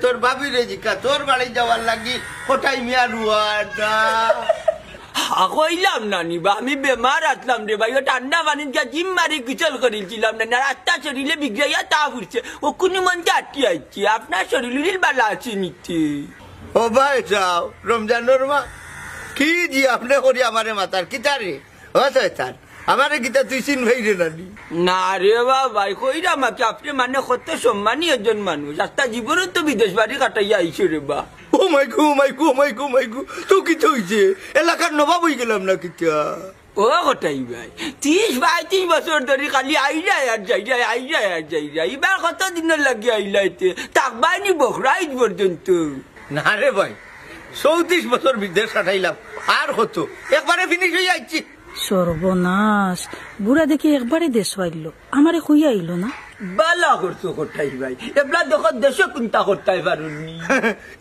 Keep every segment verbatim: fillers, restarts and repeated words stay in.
তোর ভাবিরে জিকা, তোর বাড়ি যাওয়ার লাগি কটাই মিয়া রুয়ানা। হা, কইলাম না নি বা, আমি বেমার আছলাম রে ভাই, ও ঠান্ডা পানিত গিয়া জিম মারি গোসল করিলছিলাম না নি, আর আস্তা শরীরে বিগড়াইয়া তাপ উঠছে, অখুনি মনটা আটকি আইছি, আপনার শরীর উরির বালা আছে নিতে। ও ভাই যাও, রমজানর মা, কি জি আপনে করি আমারে মাতার, কিতা রে? ও শয়তান, আমারে কিতা তুই চিনবায় রে নানি? না রে বা ভাই, কইরাম আগে, আপনে মানে কত সম্মানী একজন মানুষ, আস্তা জীবনও তো বিদেশ বাড়ি কাটাইয়া আইছো রে বা। ও মাই গো, ও মাই গো, ও মাই গো, ও মাই গো, তো কিতা অইছে? এলাকার নবাব অইগেলাম না কিতা? ও কটাই ভাই, ত্রিশ পঁয়ত্রিশ বছর ধরি খালি আইরায় আর যাইরায়, আইরায় আর যাইরায়। ইবার কত দিনর লাগি আইলায় তে? থাকবায় নি বখরা ইদ পর্যন্ত? না রে ভাই, চৌত্রিশ বছর বিদেশ কাটাইলাম, আর কত? একবারে ফিনিশ অইয়া আইছি। সর্বনাশ, বুড়া দেখি একবারে দেশ পাইলো, আমারে কইয়া আইলো না। বালা করছো কটাই ভাই, এবলা দেখো দেশো কুন্তা করতায় পারুননি।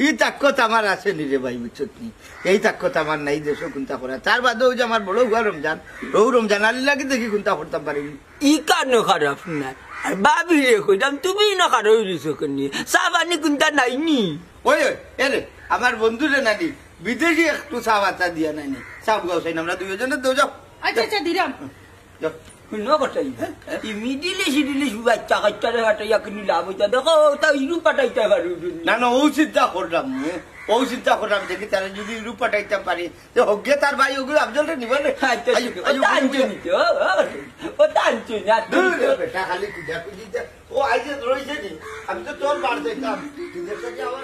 ই তাকত আমার আছে নি রে ভাই, বুঝছত নি? এই তাকত আমার নাই দেশো কুন্তা করা। তার বাদে ওই যে আমার বড় হুয়া রমজান, ও রমজান আলীর লাগি দেখি কুন্তা করতাম পারিনি। ই কানো খারাপ না। আর ভাবিরে কইতাম, তুমি না খারাপ অইলিছো কেনে? চা পানি কুন্তা নাই নি? ওই, ওই, এ রে, আমার বন্ধুরে নানি, বিদেশি একটু চা পাতা দিয়া নানি। চা বুয়াও চাই না, আমরা দুইজনে দৌ যাও। আচ্ছা, আচ্ছা, দিরাম। যাও। হুনো কটাই, ই মিডিলে সিডিলে বাচ্চা কাচ্চারে পাঠাইয়া কিনি লাভ অইতা? দেখো, তা ইউরোপ পাঠাইতা পারো। না, না, ও চিন্তা করলাম, ও চিন্তা করলাম, দেখি তারে যদি ইউরোপ পাঠাইতাম পারি, তে হগে তার ভাই ওগুলো আফজলরে নিব রে। আচ্ছা, আইও, ঠিক আছে। আইও, ও তো আইও, আনছো আইও। নিতে, ও, ও, ও তো আনছো না, দূর রে বেটা, খালি খুঁজা খুঁজি দে। ও আইজ রইছে নি? আমি তো তোর বার দেখতাম। তুই দেখতে কি আমার